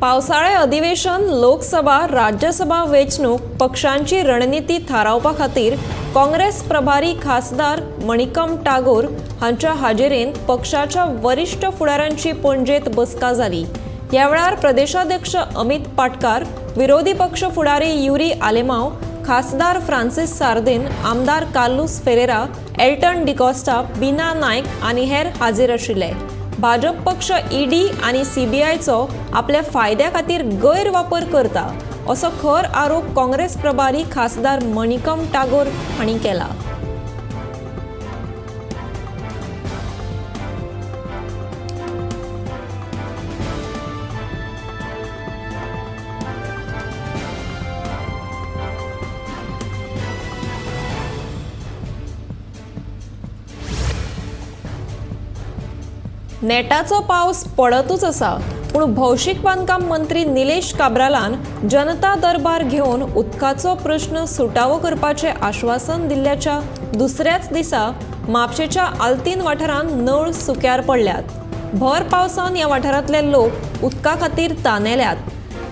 पावसाळे अधिवेशन, लोकसभा, राज्यसभा वेंचणूक पक्षांची रणनिती थारावपा खातीर काँग्रेस प्रभारी खासदार मणिकम टागोर हांच्या हाजेरेंत पक्षाच्या वरिश्ठ फुडाऱ्यांची पणजेत बसका जाली. ह्या वेळार प्रदेशाध्यक्ष अमित पाटकार, विरोधी पक्ष फुडारी युरी आलेमाव, खासदार फ्रांसीस सार्दिन, आमदार कार्लुस फेरेरा, एल्टन डिकॉस्टा, बीना नायक आनी हेर हाजीर आशिल्ले. भाजप पक्ष ईडी आनी सीबीआयचो आपल्या फायद्या खातीर गैरवापर करता असो खर आरोप काँग्रेस प्रभारी खासदार मणिकम टागोर हांणी केला. नेटाचो पावस पडतूच आसा, पूण भौशीक बांदकाम मंत्री निलेश काब्रालान जनता दरबार घेवन उदकाचो प्रश्न सुटावो करपाचें आश्वासन दिल्ल्याच्या दुसऱ्याच दिसा म्हापशेच्या आल्तीन वाठारांत नळ सुक्यार पडल्यात. भर पावसान ह्या वाठारांतले लोक उदका खातीर तानेल्यात.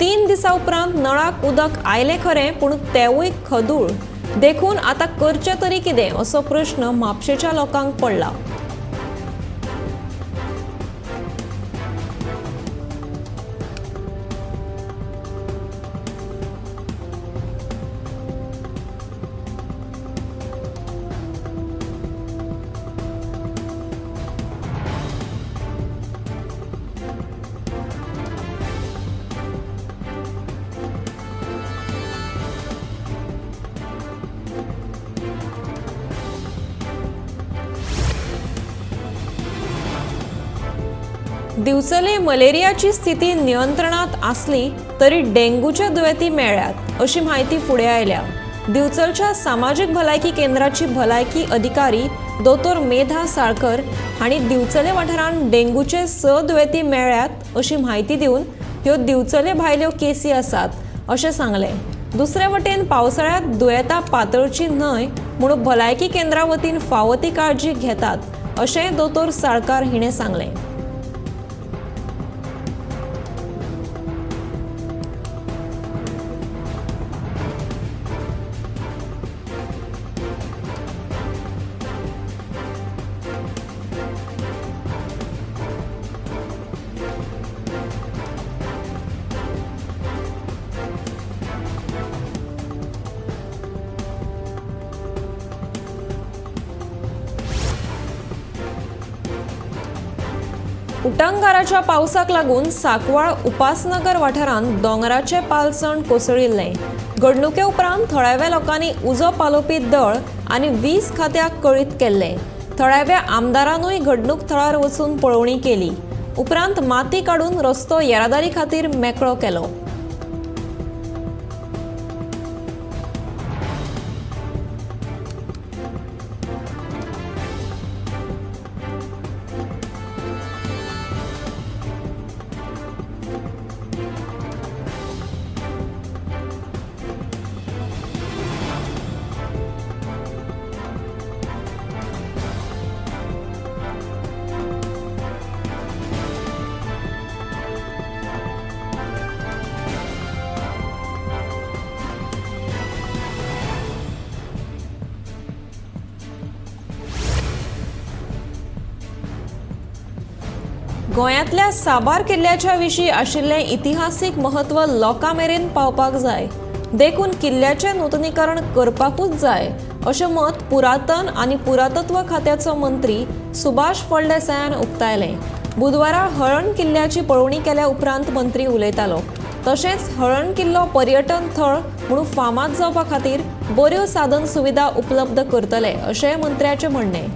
3 दिसां उपरांत नळाक उदक आयलें खरें, पूण तेवूय खदूळ. देखून आतां करचें तरी कितें असो प्रश्न म्हापशेच्या लोकांक पडला. दिवचले मलेरियाची स्थिती नियंत्रणात आसली तरी डेंग्यूच्या दुयेंती मेळ्ळ्यात अशी म्हायती फुडें आयल्या. दिवचलच्या सामाजीक भलायकी केंद्राची भलायकी अधिकारी दोतोर मेधा साळकर हांणी दिवचले वाठारांत डेंग्यूचे 6 दुयेंती मेळ्ळ्यात अशी म्हायती दिवन ह्यो दिवचले भायल्यो केसी आसात अशें सांगलें. दुसरे वटेन पावसाळ्यांत दुयेंतां पातळची न्हय म्हूण भलायकी केंद्रा वतीन फावो ती काळजी घेतात अशें दोतोर साळकार हिणें सांगलें. उटंगाराच्या पावसाक लागून सांकवाळ उपासनगर वाठारांत दोंगराचें पालसण कोसळिल्लें. घडणुके उपरांत थळाव्या लोकांनी उजो पालोवपी दळ आनी वीज खात्याक कळीत केल्लें. थळाव्या आमदारानूय घडणूक थळार वचून पळोवणी केली. उपरांत माती काडून रस्तो येरादारी खातीर मेकळो केलो. गोंयांतल्या साबार किल्ल्याच्या विशीं आशिल्लें इतिहासीक म्हत्व लोकां मेरेन पावपाक जाय, देखून किल्ल्याचें नुतनीकरण करपाकूच जाय अशें मत पुरातन आनी पुरातत्व खात्याचो मंत्री सुभाष फळदेसायान उक्तायलें. बुधवारा हळर्ण किल्ल्याची पळोवणी केल्या उपरांत मंत्री उलयतालो. तशेंच हळर्ण किल्लो पर्यटन थळ म्हणून फामाद जावपा खातीर बऱ्यो साधन सुविधा उपलब्ध करतले अशें मंत्र्याचें म्हणणें.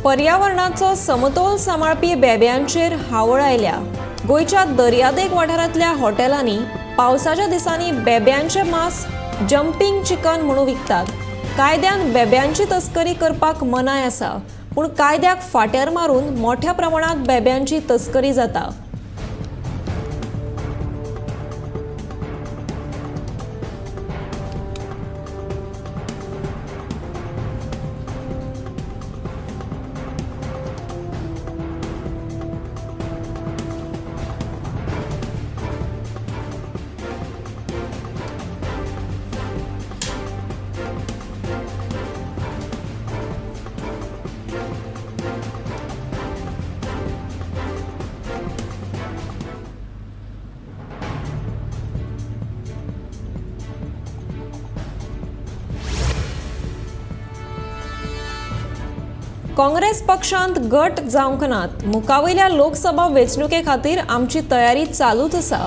पर्यावरणाचो समतोल सांबाळपी बेब्यांचेर हावळ आयल्या. गोंयच्या दर्यादेग वाठारांतल्या हॉटेलांनी पावसाच्या दिसांनी बेब्यांचे मांस जंपींग चिकन म्हणून विकतात. कायद्यान बेब्यांची तस्करी करपाक मनाय आसा, पूण कायद्याक फाट्यार मारून मोठ्या प्रमाणात बेब्यांची तस्करी जाता. काँग्रेस पक्षांत गट जावंक नात. मुखावयल्या लोकसभा वेंचणुके खातीर आमची तयारी चालूच आसा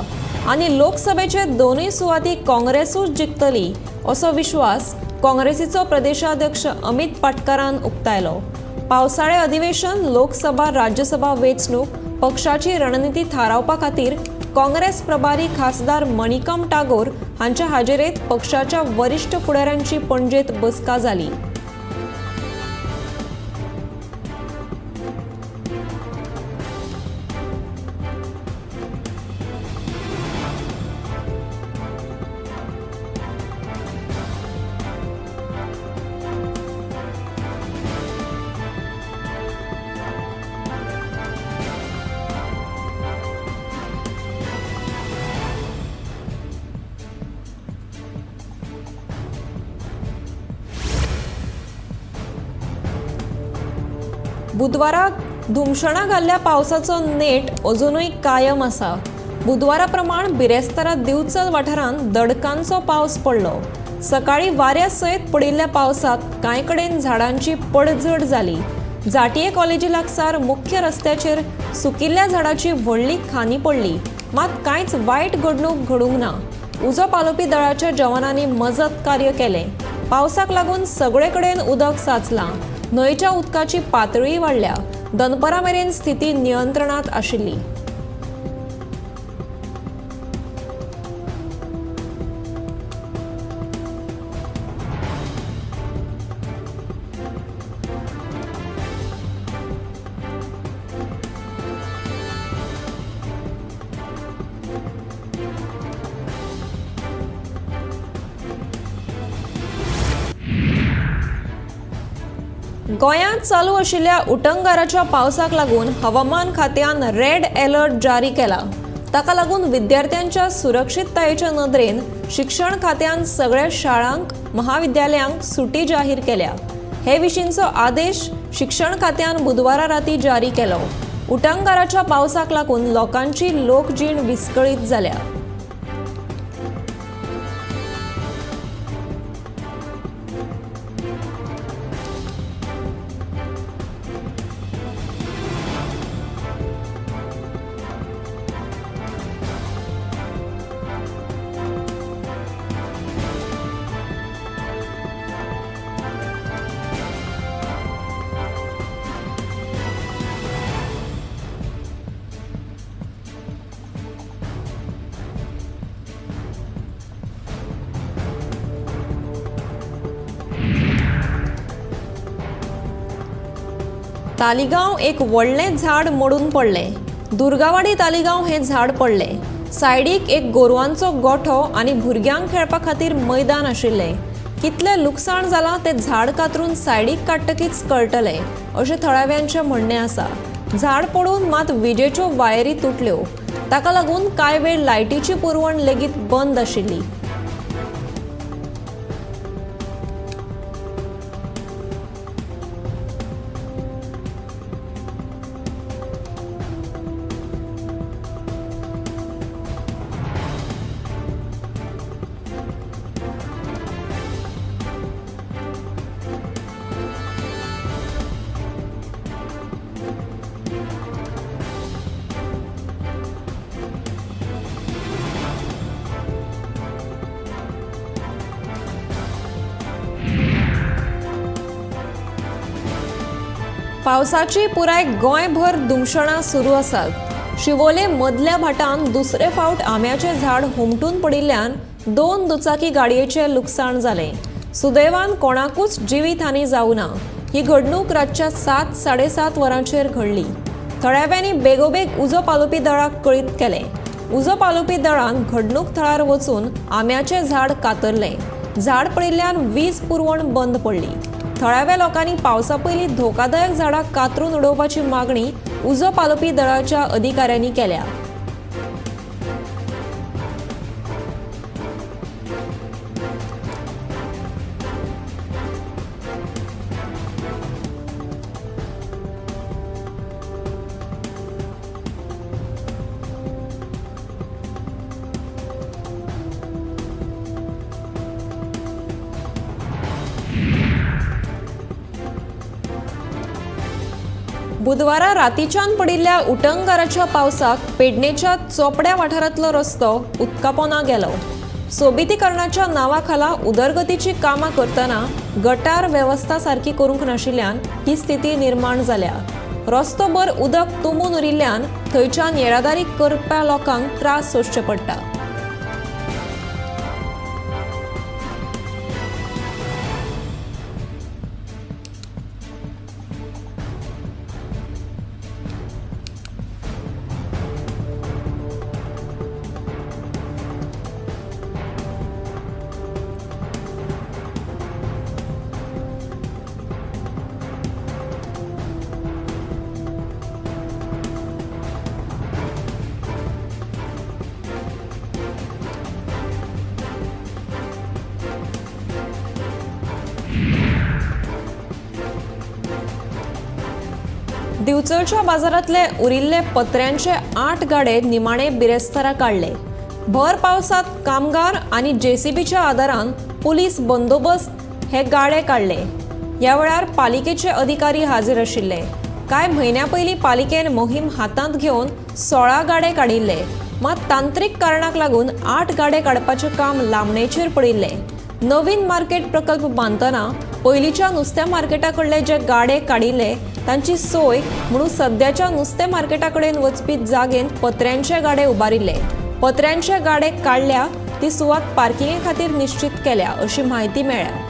आनी लोकसभेचे दोनूय सुवाती काँग्रेसूच जिखतली असो विश्वास काँग्रेसीचो प्रदेशाध्यक्ष अमित पाटकारान उक्तायलो. पावसाळे अधिवेशन, लोकसभा राज्यसभा वेंचणूक पक्षाची रणनिती थारावपा खातीर काँग्रेस प्रभारी खासदार मणिकम टागोर हांच्या हाजेरेंत पक्षाच्या वरिश्ठ फुडाऱ्यांची पणजेत बसका जाली. बुधवारा धुमशणां घाल्ल्या पावसाचो नेट अजुनूय कायम आसा. बुधवारा प्रमाण बिरेस्तारा दिवचल वाठारांत दडकांचो पावस पडलो. सकाळीं वाऱ्या सयत पडिल्ल्या पावसांत कांय कडेन झाडांची पडझड जाली. जाटिये कॉलेजी लागसार मुख्य रस्त्याचेर सुकिल्ल्या झाडाची व्हडली खांदी पडली, मात कांयच वायट घडणूक घडूंक ना. उजो पालोवपी दळाच्या जवानांनी मजत कार्य केलें. पावसाक लागून सगळे कडेन उदक साचलां. न्हंयच्या उदकाची पातळी वाडल्या. दनपरा मेरेन स्थिती नियंत्रणांत आशिल्ली. गोंयांत चालू आशिल्ल्या उटंगाराच्या पावसाक लागून हवामान खात्यान रेड अलर्ट जारी केला. ताका लागून विद्यार्थ्यांच्या सुरक्षिततायेच्या नदरेन शिक्षण खात्यान सगळ्या शाळांक, महाविद्यालयांक सुटी जाहीर केल्या. हे विशींचो आदेश शिक्षण खात्यान बुधवारा राती जारी केलो. उटंगाराच्या पावसाक लागून लोकांची लोकजीण विस्कळीत जाल्या. तालिगांव एक व्हडलें झाड मोडून पडलें. दुर्गावाडी तालिगांव हें झाड पडलें. सायडीक एक गोरवांचो गोठो आनी भुरग्यांक खेळपा खातीर मैदान आशिल्लें. कितलें लुकसाण जालां तें झाड कातरून सायडीक काडटकीच कळटलें अशें थळाव्यांचें म्हणणें आसा. झाड पडून मात विजेच्यो वायरी तुटल्यो. ताका लागून कांय वेळ लायटीची पुरवण लेगीत बंद आशिल्ली. पावसाची पुराय गोंयभर धुमशणां सुरू आसात. शिवोले मदल्या भाटान दुसरे फावट आंब्याचें झाड हुमटून पडिल्ल्यान 2 दुचाकी गाडयेचें लुकसाण जालें. सुदैवान कोणाकूच जिवीत हानी जावना. ही घडणूक रातच्या 7-7:30 वरांचेर घडली. थळाव्यांनी बेगोबेग उजो पालोवपी दळाक कळीत केलें. उजो पालोवपी दळान घडणूक थळार वचून आंब्याचें झाड कातरलें. झाड पडिल्ल्यान वीज पुरवण बंद पडली. थळाव्या लोकांनी पावसा पयलीं धोकादायक झाडां कातरून उडोवपाची मागणी उजो पालोवपी दळाच्या अधिकाऱ्यांनी केल्या. बुधवारा रातीच्यान पडिल्ल्या उटंगाराच्या पावसाक पेडणेच्या चोपड्या वाठारांतलो रस्तो उदकापोना गेलो. सोबितीकरणाच्या नांवा खाला उदरगतीची कामां करतना गटार वेवस्था सारकी करूंक नाशिल्ल्यान ही स्थिती निर्माण जाल्या. रस्तोभर उदक तुंबून उरिल्ल्यान थंयच्यान येरादारी करपा लोकांक त्रास सोंसचे पडटा. दिवचलच्या बाजारांतले उरिल्ले पत्र्यांचे 8 गाडे निमाणे बिरेस्तारा काडले. भर पावसांत कामगार आनी जेसीबीच्या आदारान पुलीस बंदोबस्त हे गाडे काडले. ह्या वेळार पालिकेचे अधिकारी हाजीर आशिल्ले. कांय म्हयन्या पयलीं पालिकेन मोहीम हातांत घेवन 16 गाडे काडिल्ले. मात तांत्रीक कारणाक लागून 8 गाडे काडपाचें काम लांबणेचेर पडिल्लें. नवीन मार्केट प्रकल्प बांदतना पयलींच्या नुस्त्या मार्केटा कडले जे गाडे काडिल्ले तांची सोय म्हणून सद्याच्या नुस्तें मार्केटा कडेन वचपी जागेंत पत्र्यांचे गाडे उबारिल्ले. पत्र्यांचे गाडे काडल्या ती सुवात पार्किंगे खातीर निश्चित केल्या अशी म्हायती मेळ्ळ्या.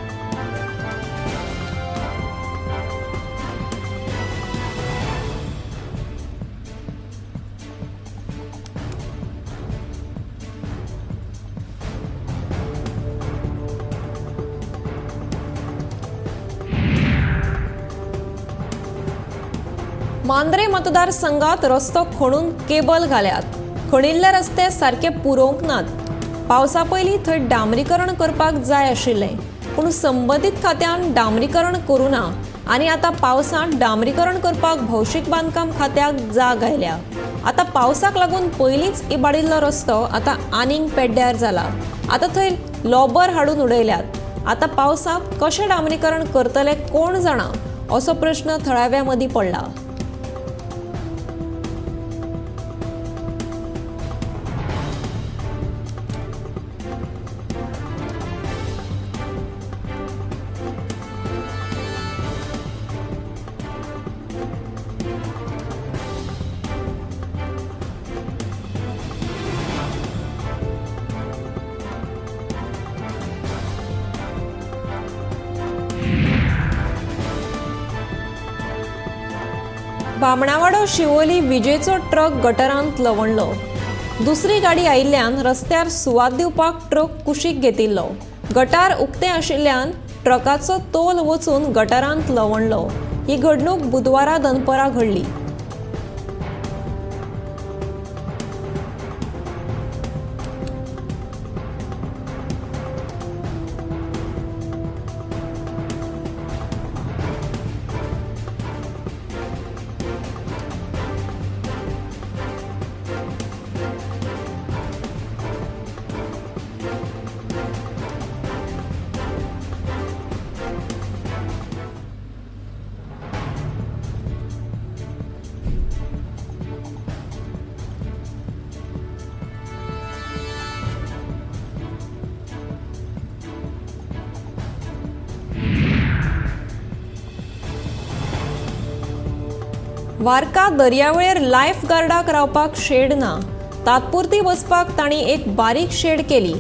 मांद्रे मतदारसंघात रस्तो खणून केबल घाल्यात. खणिल्ले रस्ते सारके पुरोवंक नात. पावसा पयलीं थंय डांबरीकरण करपाक जाय आशिल्लें, पूण संबंदीत खात्यान डांबरीकरण करूं ना आनी आतां पावसांत डांबरीकरण करपाक भौशीक बांदकाम खात्याक जाग आयल्या. आतां पावसाक लागून पयलींच इबाडिल्लो रस्तो आतां आनीक पेड्ड्यार जाला. आतां थंय लोबर हाडून उडयल्यात. आतां पावसांत कशें डांबरीकरण करतले कोण जाणा असो प्रश्न थळाव्यां मदीं पडला. बामणावाडो शिवोली विजेचो ट्रक गटरांत लवणलो. दुसरी गाडी आयिल्ल्यान रस्त्यार सुवात दिवपाक ट्रक कुशीक घेतिल्लो. गटार उक्तें आशिल्ल्यान ट्रकाचो तोल वचून गटारांत लवणलो. ही घडणूक बुधवारा दनपरां घडली. वार्का दर्यावेळेर लायफ गार्डाक रावपाक शेड ना. तात्पुरती बसपाक तांणी एक बारीक शेड केली.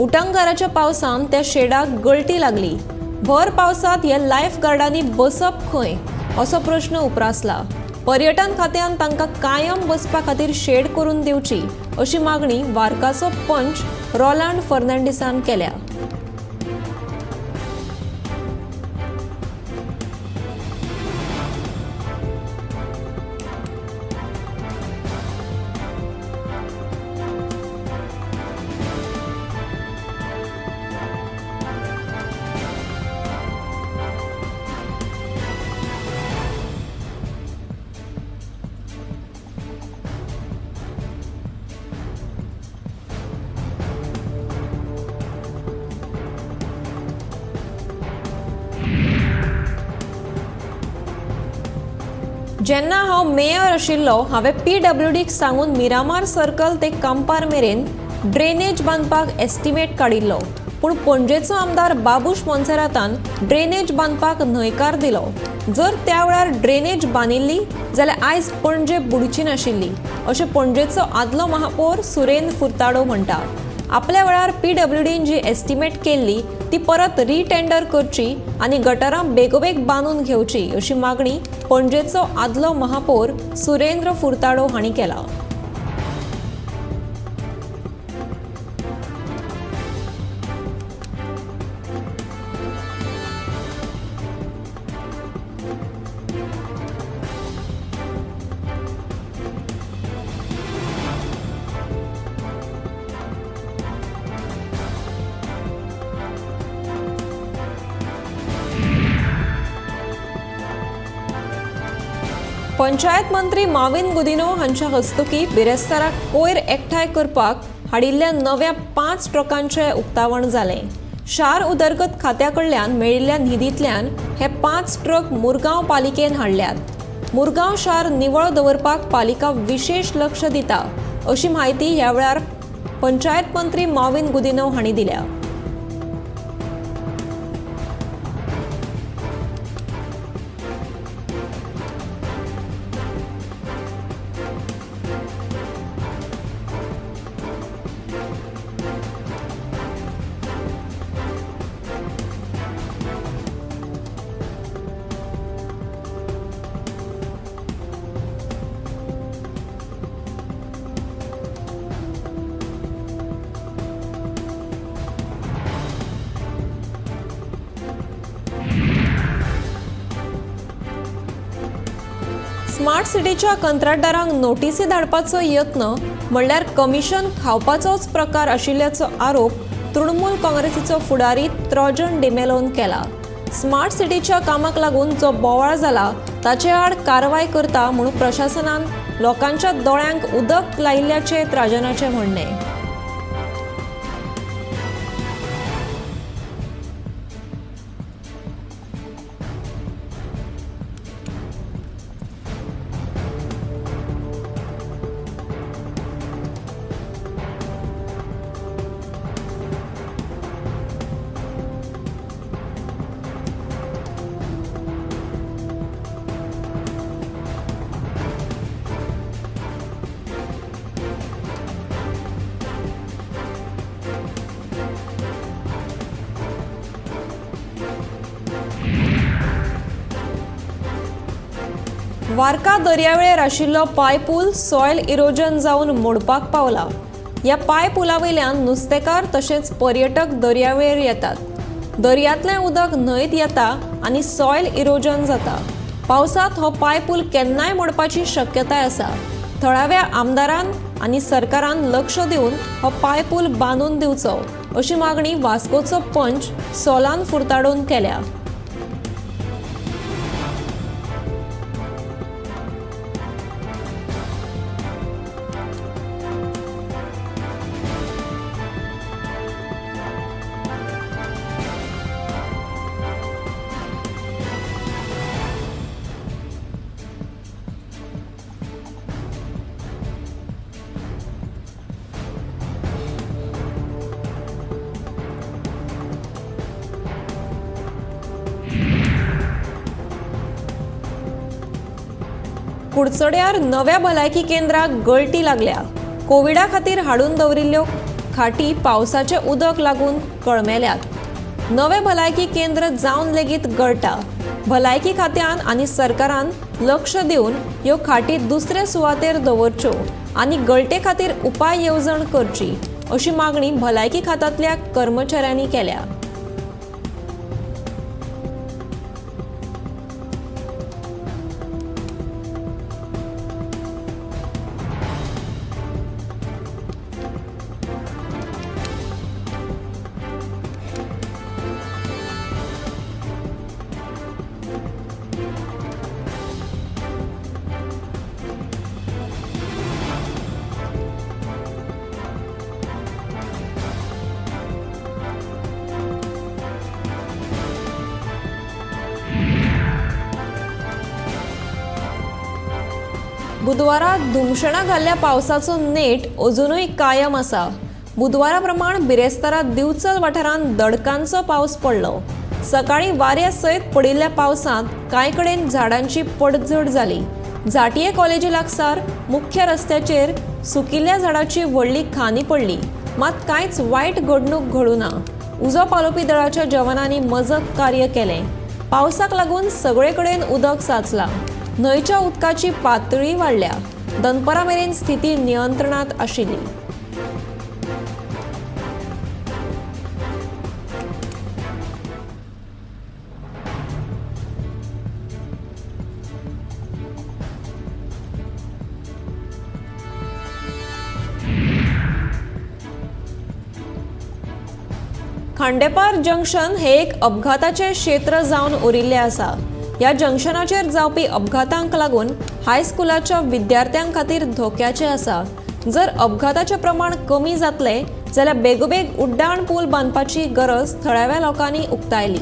उटंगाराच्या पावसान त्या शेडाक गळटी लागली. भर पावसांत ह्या लायफ गार्डांनी बसप खंय असो प्रश्न उप्रासला. पर्यटन खात्यान तांकां कायम बसपा खातीर शेड करून दिवची अशी मागणी वार्काचो पंच रोलांड फर्नांडीसान केल्या. जेन्ना हांव मेयर आशिल्लो हांवें पीडब्ल्यूडीक सांगून मिरामार सर्कल ते कांपार मेरेन ड्रेनेज बांदपाक एस्टिमेट काडिल्लो, पूण पणजेचो आमदार बाबूश मोन्सेरातान ड्रेनेज बांदपाक न्हयकार दिलो. जर त्या वेळार ड्रेनेज बांदिल्ली जाल्यार आयज पणजे बुडची नाशिल्ली अशें पणजेचो आदलो महापौर सुरेंद्र फुर्ताडो म्हणटा. आपल्या वेळार पीडब्ल्यूडीन जी एस्टिमेट केल्ली ती परत रिटेंडर करची आनी गटरां बेगोबेग बांदून घेवची अशी मागणी पणजेचो आदलो महापौर सुरेंद्र फुर्ताडो हांणी केला. पंचायत मंत्री माविन गुदिन्हो हांच्या हस्तुकी बिरेस्ताराक कोयर एकठांय करपाक हाडिल्ल्या नव्या 5 ट्रकांचें उक्तावण जालें. शार उदरगत खात्या कडल्यान मेळिल्ल्या निधींतल्यान हे 5 ट्रक मुरगांव पालिकेन हाडल्यात. मुरगांव शार निवळ दवरपाक पालिका विशेष लक्ष दिता अशी म्हायती ह्या वेळार पंचायत मंत्री माविन गुदिन्हो हांणी दिल्या. स्मार्ट सिटीच्या कंत्राटदारांक नोटीसी धाडपाचो यत्न म्हणल्यार कमिशन खावपाचोच प्रकार आशिल्ल्याचो आरोप तृणमूल काँग्रेसीचो फुडारी त्रोजन डिमेलोन केला. स्मार्ट सिटीच्या कामाक लागून जो बोवाळ जाला ताचे आड कारवाय करता म्हूण प्रशासनान लोकांच्या दोळ्यांक उदक लायिल्ल्याचें त्राजनाचें म्हणणें. वार्का दर्यावेळेर आशिल्लो पायपूल सॉयल इरोजन जावन मोडपाक पावला. ह्या पायपुला वयल्यान नुस्तेकार तशेंच पर्यटक दर्यावेळेर येतात. दर्यांतलें उदक न्हंयत येता आनी सॉयल इरोजन जाता. पावसांत हो पायपूल केन्नाय मोडपाची शक्यताय आसा. थळाव्या आमदारान आनी सरकारान लक्ष दिवन हो पायपूल बांदून दिवचो अशी मागणी वास्कोचो पंच सोलान फुर्ताडोन केल्या. कुडचड्यार नव्या भलायकी केंद्राक गळटी लागल्या. कोविडा खातीर हाडून दवरिल्ल्यो खाटी पावसाचें उदक लागून कळमेल्यात. नवें भलायकी केंद्र जावन लेगीत गळटा. भलायकी खात्यान आनी सरकारान लक्ष दिवन ह्यो खाटी दुसरे सुवातेर दवरच्यो आनी गळटे खातीर उपाय येवजण करची अशी मागणी भलायकी खात्यांतल्या कर्मचाऱ्यांनी केल्या. बुधवारा धुमशणां घाल्ल्या पावसाचो नेट अजुनूय कायम आसा. बुधवारा प्रमाण बिरेस्तारा दिवचल वाठारांत दडकांचो पावस पडलो. सकाळीं वाऱ्या सयत पडिल्ल्या पावसांत कांय कडेन झाडांची पडझड जाली. झांटये कॉलेजी लागसार मुख्य रस्त्याचेर सुकिल्ल्या झाडाची व्हडली खांदी पडली, मात कांयच वायट घडणूक घडूना. उजो पालोवपी दळाच्या जवानांनी मजत कार्य केलें. पावसाक लागून सगळे कडेन उदक साचलां. न्हंयच्या उदकाची पातळी वाडल्या. दनपरा मेरेन स्थिती नियंत्रणांत आशिल्ली. खांडेपार जंक्शन हे एक अपघाताचें क्षेत्र जावन उरिल्लें आसा. ह्या जंक्शनाचेर जावपी अपघातांक लागून हायस्कुलाच्या विद्यार्थ्यां खातीर धोक्याचें आसा. जर अपघाताचें प्रमाण कमी जातलें जाल्यार बेगोबेग उड्डाण पूल बांदपाची गरज थळाव्या लोकांनी उक्तायली.